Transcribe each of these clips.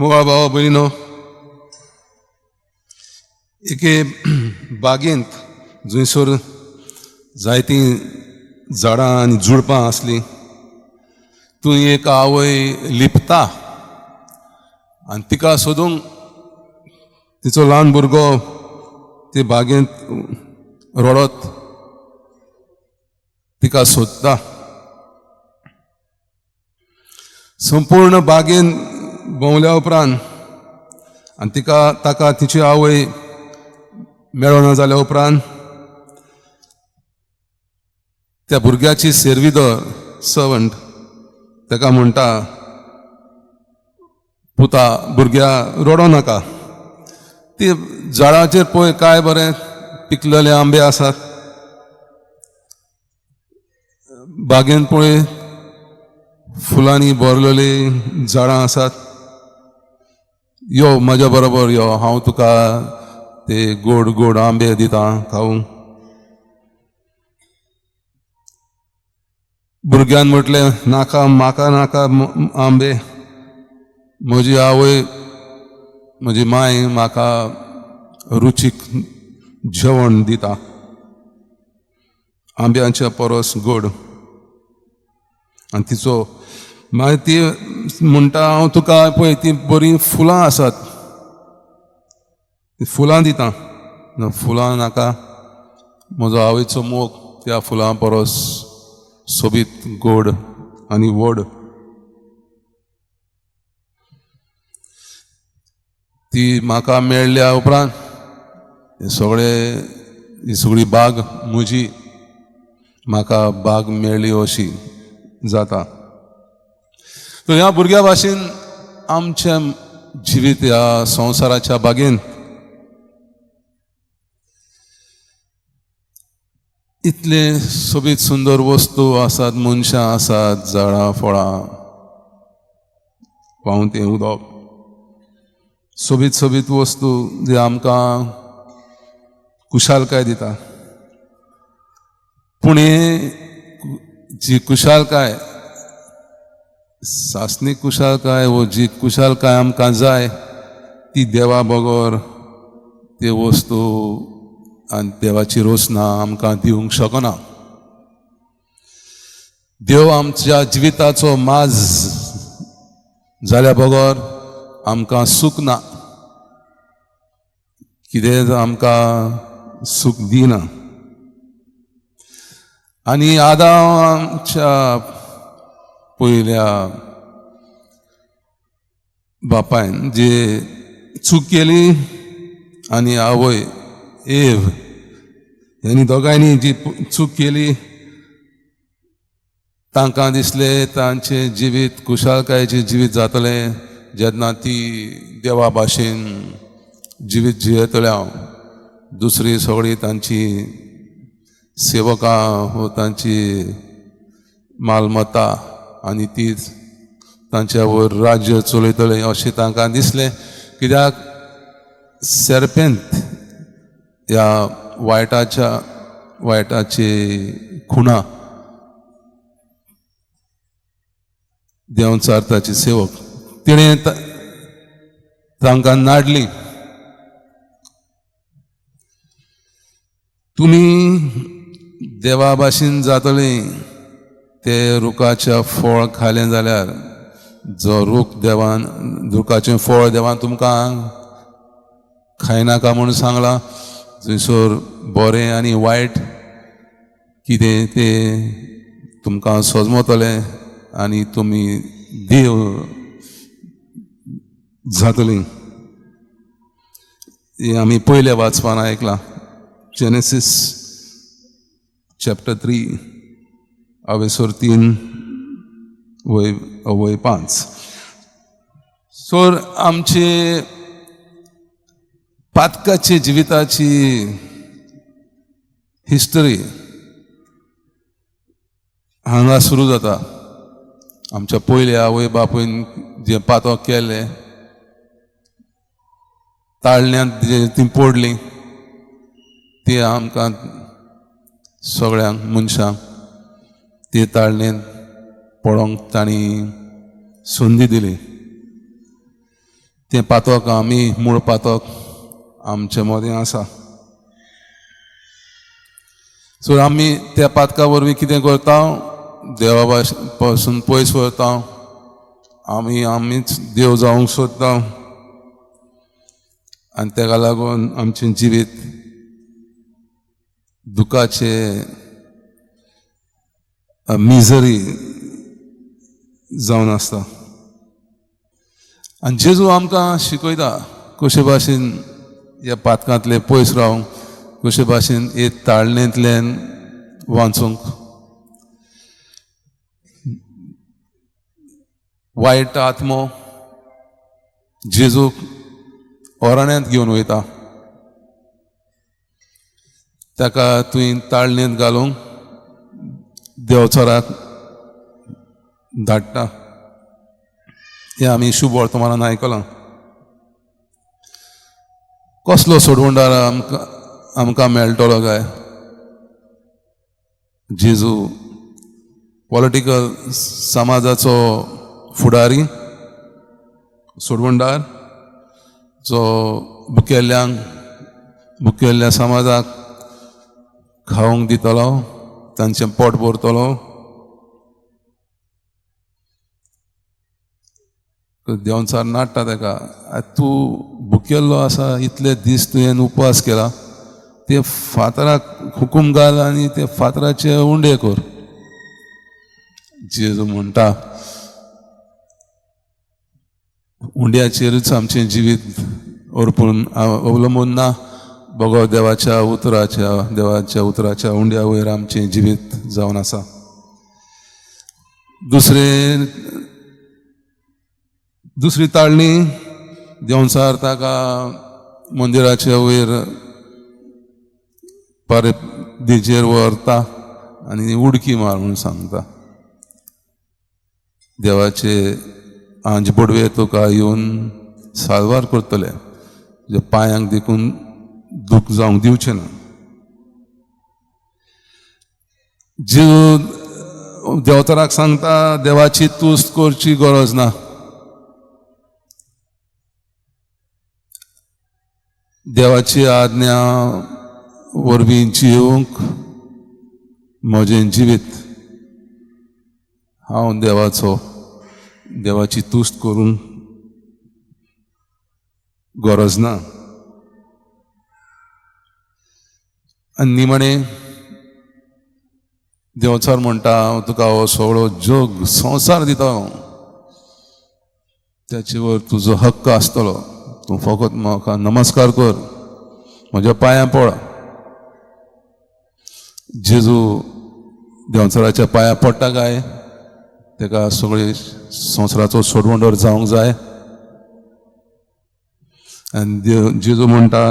मोगाळ भावा भयणीनो, एके बागेंत जंयसर जायतीं झाडां आनी झुडपां आसलीं, थंय एक आवय लिपता आनी तिका सोदूंक तिचो ल्हान भुरगो ते बागेंत रडत तिका सोदता. संपूर्ण बागेन भोंवल्या उपरांत आनी तिका ताका तिची आवय मेळना जाल्या उपरांत त्या भुरग्याची सेर्विदर सर्वंट ताका म्हणटा, पुता भुरग्या रडो नाका, ती झाडाचेर पळय काय बरें पिकलेले आंबे आसात, बागेन पळय फुलांनी भरलेली झाडां आसात, यो म्हज्या बरोबर यो, हांव तुका ते गोड गोड आंबे दिता खावंक. भुरग्यान म्हटलें, नाका म्हाका नाका आंबे, म्हजी आवय म्हजी माय म्हाका रुचीक जेवण दिता, आंब्यांच्या परस गोड. आनी तिचो मागीर ती म्हणटा, हांव तुका पळय ती बरीं फुलां आसात, ती फुलां दिता. फुलां नाका, म्हजो आवयचो मोग त्या फुलां परस सोबीत गोड आनी व्हड. ती म्हाका मेळ्ळ्या उपरांत सगळे ही सगळी बाग म्हजी, म्हाका बाग मेळ्ळी अशी जाता. तर ह्या भुरग्या भाशेन आमचें जिवीत ह्या संवसाराच्या बागेन इतले सोबीत सुंदर वस्तू आसात, मनशां आसात, झाडां फळां, व्हांवतें उदक, सोबीत सोबीत वस्तू जे आमकां खुशालकाय दिता. पूण हे जी खुशालकाय सासणी खुशालकाय वो जी खुशालकाय आमकां जाय ती देवा बगर ते वस्तू आनी देवाची रोसना आमकां दिवंक शकना. देव आमच्या जिविताचो माज जाल्या बगर आमकां सूख ना, कितें आमकां सूख दिना. आनी आदामच्या पयल्या बापायन जे चूक केली आनी आवय एव ह्यांनी दोगांयनी जी चूक केली, तांकां दिसलें तांचें जिवीत खुशालकायेचें जिवीत जातलें जेन्ना ती देवा भाशेन जिवीत जियेतले. हांव दुसरी सगळी तांची सेवकां हो तांची मालमत्ता आनी तीच तांच्या वयर राज्य चलयतले अशें तांकां दिसलें. कित्याक सेर्पेंत ह्या वायटाच्या वायटाची खुणा देंवचारताची सेवक तिणें तांकां नाडली, तुमी देवा भाशेन जातली ते रुखाच्या फळ खालें जाल्यार, जो रूख देवान रुखाचें फळ देवान तुमकां खायनाका म्हूण सांगलां, थंयसर बरें आनी वायट कितें तें तुमकां सजमतलें आनी तुमी देव जातलीं. हें आमी पयल्या वाचपान आयकलां, जेनेसीस चॅप्टर 3 अवेसर 3 वय अवय 5. सो आमचे पातकाचे जिविताची हिस्टरी हांगा सुरू जाता. आमच्या पयल्या आवय बापूयन जें पातक केलें, ताळण्यांत जे ती पडली ती आमकां सगळ्यांक मनशांक ते ताळणेंत पडोंक तांणी संदी दिली. तें पातक आमी मूळ पातक आमचे मदें आसा. सो आमी त्या पातका वरवीं कितें करता, देवा पासून पयस वता, आमी आमीच देव जावंक सोदता आनी तेका लागून आमचें जिवीत दुखाचें मिजरी जावन आसता. आनी जेजू आमकां शिकयता कशे भाशेन ह्या पातकांतले पयस रावंक, कशे भाशेन हे ताळणेंतल्यान वाचूंक. वायट आत्मो जेजूक ओराण्यांत घेवन वयता, ताका तुवें ताळणेंत घालूंक देवचाराक धाडटा. हें आमी शुभ वर्तमानान आयकलां. कसलो सोडवणदार आमकां आमकां मेळटलो काय? जेजू पॉलिटिकल समाजाचो फुडारी सोडवणदार जो भुकेल्ल्यांक भुकेल्ल्या समाजाक खावंक दितलो, तांचें पोट भरतलो. देवचार नाडटा ताका, तूं भुकेल्लो आसा, इतले दीस तुवें उपवास केला, ते फातराक हुकूम घाल आनी ते फातराचे उंडे कर. जेजू म्हणटा उंड्याचेरूच आमचें जिवीत अर्पून अवलंबून ना, बगो देवाच्या उतराच्या देवाच्या उतराच्या उंड्या वयर आमचें जिवीत जावन आसा. दुसरी ताळणी देंवचार ताका मंदिराच्या वयर पारेचेर व्हरता आनी उडकी मार म्हणून सांगता. देवाचे आंज बोडवे तुका येवन साल्वार करतले, तुज्या पांयांक देखून दूख जावंक दिवचें ना. जेजू देवचाराक सांगता देवाची तुस्त करची गरज ना, देवाची आज्ञा वरवीं जिवंक म्हजें जिवीत हांव देवाचो देवाची तुस्त करूंक गरज ना. आनी निमाणें देवचार म्हणटा हांव तुका हो सगळो जग संवसार दिता, त्याचे वर तुजो हक्क आसतलो, तूं फकत म्हाका नमस्कार कर, म्हज्या पांयां पड. जेजू देंवचाराच्या पांयां पडटा काय ताका सगळे संवसाराचो सोडवणदार जावंक जाय? आनी देव जेजू म्हणटा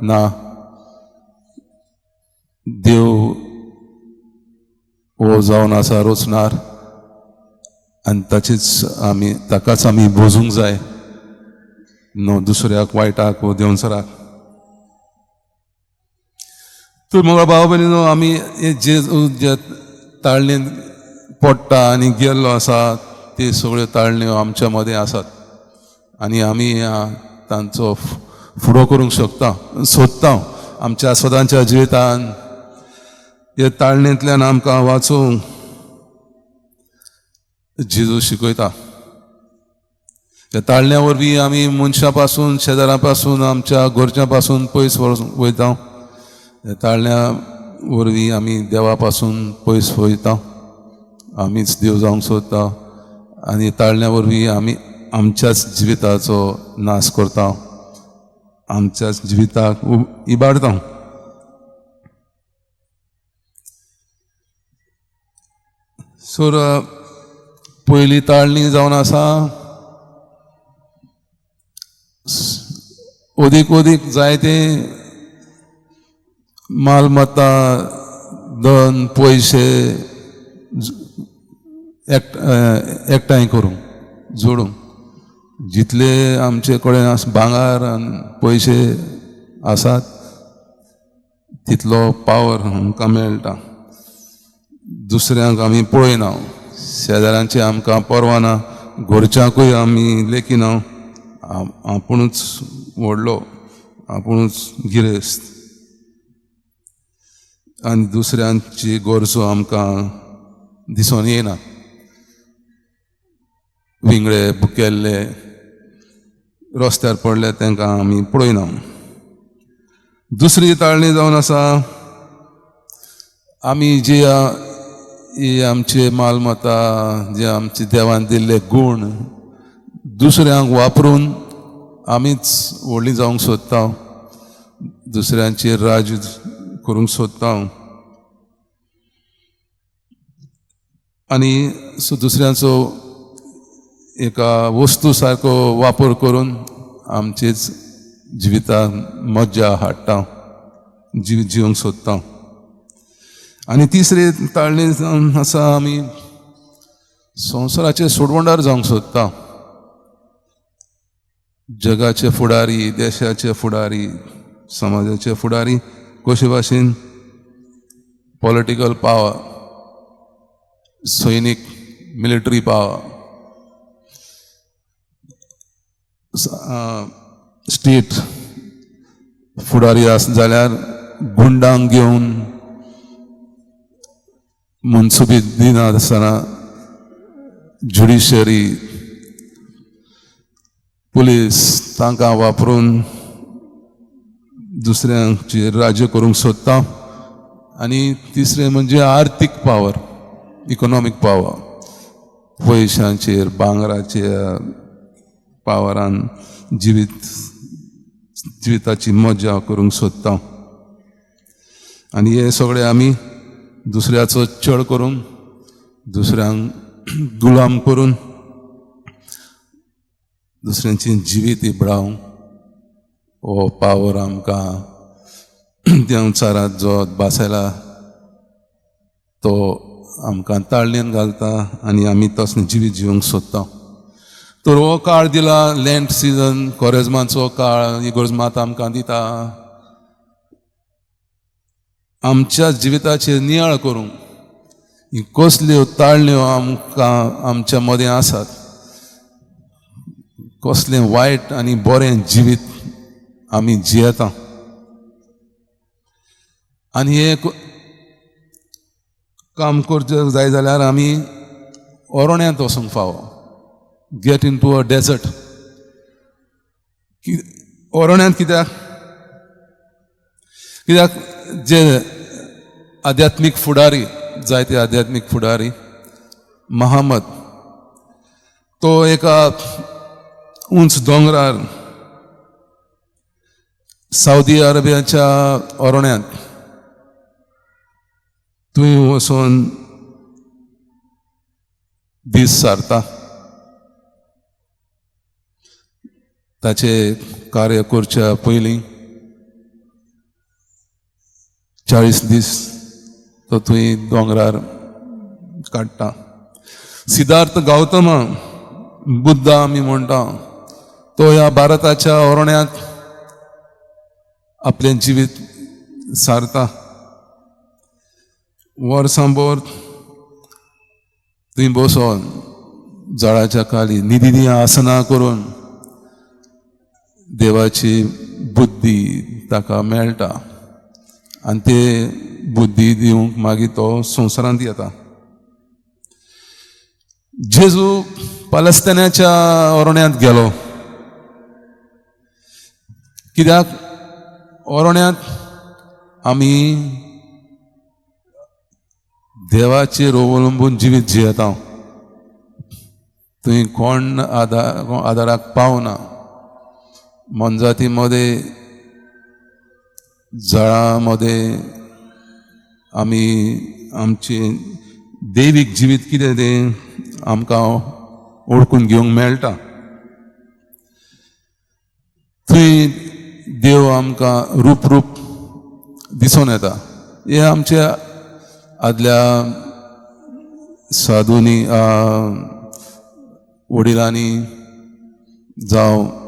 ना, देव हो जावन आसा रोचणार आनी ताचीच आमी ताकाच आमी बोजूंक जाय, न्हू दुसऱ्याक वायटाक वो देंवचाराक. तर म्हज्या भाव भयणीनो, आमी हे जेजू जे ताळणेंत पडटा आनी गेल्लो आसा ते सगळ्यो ताळण्यो आमच्या मदें आसात आनी आमी तांचो फुडो करूंक शकता सोदता आमच्या सदांच्या जिवितान. हे ताळणेंतल्यान आमकां वाचूंक जेजू शिकयता. त्या ताळण्या वरवीं आमी मनशां पासून, शेजाऱ्यां पासून, आमच्या घरच्यां पासून पयस वयता. त्या ताळण्या वरवीं आमी देवा पासून पयस वयता, आमीच देव जावंक सोदता आनी ताळण्या वरवीं आमी आमच्याच जिविताचो नाश करता, आमच्याच जिविताक इबाडता. सो पयली ताळणी जावन आसा अदीक अदीक जायते मालमत्ता, धन, पयशे एकठांय करूंक जोडूंक, जितले आमचे कडेन भांगर आनी पयशे आसात तितलो पावर आमकां मेळटा. दुसऱ्यांक आमी पळयना, शेजाऱ्यांचे आमकां परवा ना, घरच्यांकूय आमी लेखिना, आपुणूच व्हडलो, आपुणूच गिरेस्त आनी दुसऱ्यांची गरजो आमकां दिसून येना. विंगडे भुकेल्ले रस्त्यार पडले तांकां आमी पळयना. दुसरी ताळणी जावन आसा आमी जी ही आमचे मालमत्ता, जे आमचे देवान दिल्ले गूण दुसऱ्यांक वापरून आमीच व्हडली जावंक सोदता, दुसऱ्यांचेर राज करूंक सोदता आनी सो दुसऱ्यांचो एका वस्तू सारको वापर करून आमचेच जिविताक मज्जा हाडटा, जिवीत जिवंक सोदता. आनी तिसरी ताळणी जावन आसा आमी संवसाराचे सोडवणदार जावंक सोदता. जगाचे फुडारी, देशाचे फुडारी, समाजाचे फुडारी कशे भाशेन पॉलिटिकल पावर, सैनीक मिलिटरी पावर, स्टेट फुडारी आस जाल्यार गुंडांक घेवन मनसुबी दिनासतना ज्युडिशरी, पुलीस तांकां वापरून दुसऱ्यांचेर राज्य करूंक सोदता. आनी तिसरें म्हणजे आर्थीक पावर, इकोनॉमीक पावर, पयशांचेर भांगराचेर पावरान जिविताची मजा करूंक सोदता. आनी हे सगळे आमी दुसऱ्याचो छळ करून, दुसऱ्यांक गुलाम करून, दुसऱ्यांची जिवीत इबडावंक हो पावर आमकां देंवचारात जो बासायला तो आमकां ताळणेन घालता आनी आमी तसलें जिवीत जिवंक सोदता. तर हो काळ दिला लँट सिजन, कोरेजमाचो काळ, ही गोरजमात आमकां दिता आमच्या जिविताचेर नियाळ करूंक ही कसल्यो ताळण्यो आमकां आमच्या मदें आसात, कसलें वायट आनी बरें जिवीत आमी जियेता. आनी हें काम करचें जाय जाल्यार आमी ओरण्यांत वचूंक फावो, get in to a desert. ओरण्यांत कित्याक? कित्याक जे आध्यात्मीक फुडारी, जायते आध्यात्मीक फुडारी, महम्मद तो एका उंच दोंगरार सावदी अरेबियाच्या ओरण्यांत थंय वचून दीस सारता. ताचे कार्य करच्या पयलीं 40 दीस तो थंय दोंगरार काडटा. सिद्धार्थ गौतम बुद्ध आमी म्हणटा तो ह्या भारताच्या ओरण्यांत आपलें जिवीत सारता. वर्सांभर थंय बसोन झाडाच्या खाली निधी आसनां करून देवाची बुद्धी ताका मेळटा आनी ते बुद्धी दिवंक मागीर तो संवसारांत येता. जेजू पालस्तानाच्या ओरण्यांत गेलो कित्याक? ओरण्यांत आमी देवाचेर अवलंबून जिवीत जियेता, थंय कोण आदाराक पावना. मोनजाती मदें, जळां मदें आमी आमचें दैवीक जिवीत कितें तें आमकां ओळखून घेवंक मेळटा. थंय देव आमकां रूप रूप दिसून येता. हे आमच्या आदल्या साधूंनी, वडिलांनी, जावं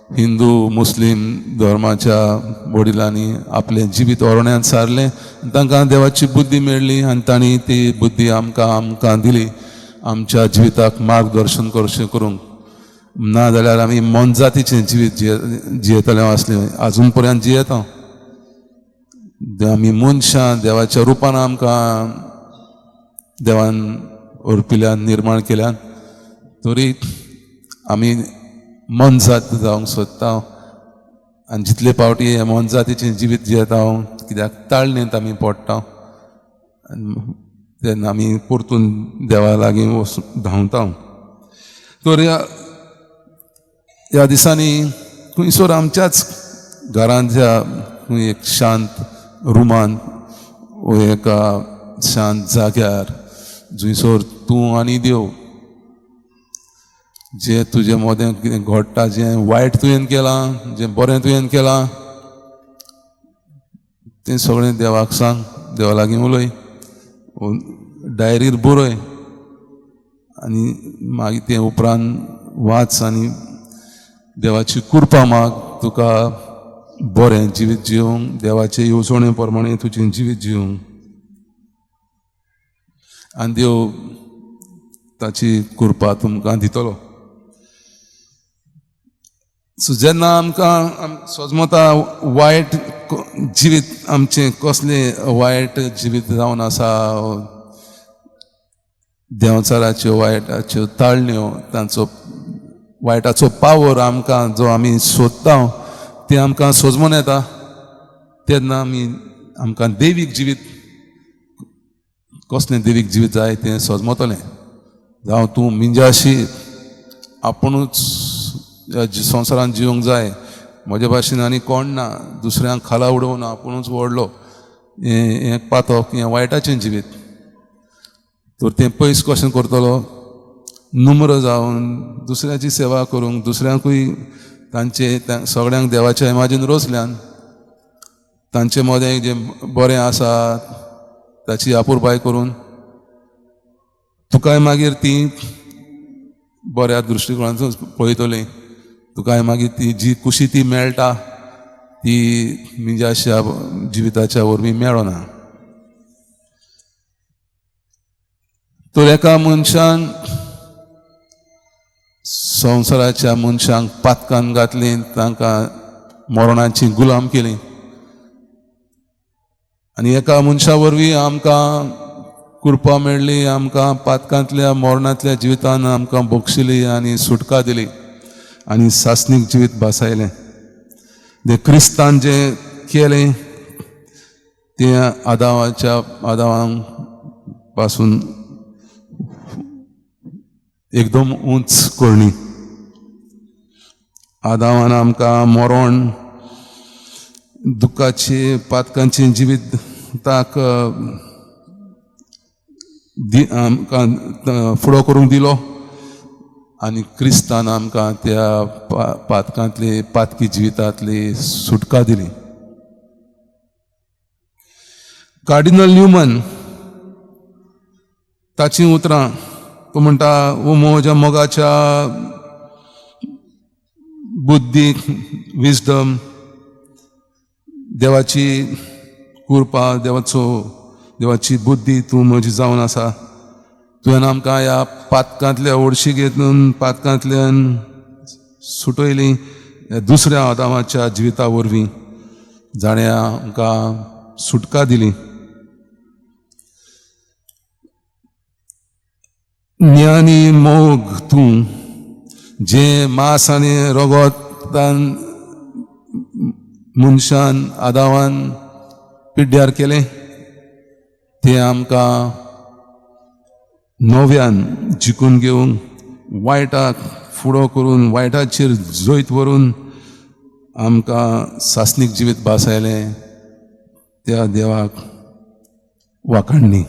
हिंदू मुस्लीम धर्माच्या वडिलांनी आपलें जिवीत ओरण्यांत सारलें, तांकां देवाची बुद्धी मेळ्ळी आनी तांणी ती बुद्धी आमकां आमकां दिली आमच्या जिविताक मार्गदर्शन करचें करूंक. ना जाल्यार आमी मोनजातीचें जिवीत जियेतले आसलें, आजून पर्यंत जियेता. आमी मनशां देवाच्या रुपान आमकां देवान अर्पिल्यान, निर्माण केल्यान, तरी आमी मोनजात जावंक सोदता. आनी जितले पावटी हे मोनजातीचें जिवीत जियेता, कित्याक ताळणेंत आमी पडटा आनी तेन्ना आमी परतून देवा लागीं वचून धांवता. तर ह्या दिसांनी खंयसर आमच्याच घरांतल्या खंय एक शांत रुमान वो एका शांत जाग्यार जंयसर तूं आनी देव, जें तुजे मोदें कितें घडटा, जें वायट तुवें केलां, जें बरें तुवें केलां, तें सगळें देवाक सांग, देवा लागीं उलय, डायरीर बरय आनी मागीर तें उपरांत वाच आनी देवाची कृपा माग तुका बरें जिवीत जिवंक, देवाचे येवजणे प्रमाणे तुजें जिवीत जिवंक, आनी देव ताची कृपा तुमकां दितलो. सो जेन्ना आमकां सोजमता वायट जिवीत आमचें कसलें वायट जिवीत जावन आसा, देंवचाराच्यो वायटाच्यो ताळण्यो, तांचो वायटाचो पावर आमकां जो आमी सोदता तें आमकां सोजमून येता, तेन्ना आमी आमकां देवीक जिवीत कसलें देवीक जिवीत जाय तें सोजमतलें. जावं तूं मिंजाशी आपुणूच संवसारांत जिवंक जाय, म्हजे भाशेन आनी कोण ना, दुसऱ्यांक खाला उडोवन आपुणूच व्हडलो, हें पातक, हें वायटाचें जिवीत. तर तें पयस कशें करतलो? नम्र जावन दुसऱ्याची सेवा करूंक, दुसऱ्यांकूय तांचे सगळ्यांक देवाच्या इमाजीन रोसल्यान तांचे मदें जें बरें आसा ताची अपुरबाय करून तुकाय मागीर ती बऱ्या दृश्टिकोणांतून पळयतली. तुकाय मागीर ती जी खुशी ती मेळटा ती मिंजाच्या जिविताच्या वरवीं मेळना. तर एका मनशान संवसाराच्या मनशांक पातकान घातली, तांकां मरणाची गुलाम केली, आनी एका मनशा वरवीं आमकां कृपा मेळ्ळी, आमकां पातकांतल्या मरणांतल्या जिवितान आमकां बक्षिली आनी सुटका दिली आनी सासणीक जिवीत भासायलें. तें क्रिस्तान जें केलें तें आदावां पासून एकदम उंच करणी. आदावान आमकां मरण, दुख्खाची, पातकांची जिविताक आमकां फुडो करूंक दिलो आनी क्रिस्तान आमकां त्या पातकांतली, पातकी जिवितांतली सुटका दिली. कार्डिनल न्यूमन ताचीं उतरां, तो म्हणटा, ओ म्हज्या मोगाच्या बुद्धी, विजडम, देवाची कृपा, देवाची बुद्धी तूं म्हजी जावन आसा. तुवें आमकां ह्या पातकांतल्या ओडशी घेतून पातकांतल्यान सुटयली दुसऱ्या आदामाच्या जिविता वरवीं, जाणें आमकां सुटका दिली. ज्ञानी मोग तूं जें मांस आनी रगतान मनशान आदावान पिड्ड्यार केलें तें आमकां नव्यान जिखून घेवंक, वायटाक फुडो करून वायटाचेर जैत व्हरून आमकां सासणीक जिवीत भासायलें त्या देवाक वाखाणणी.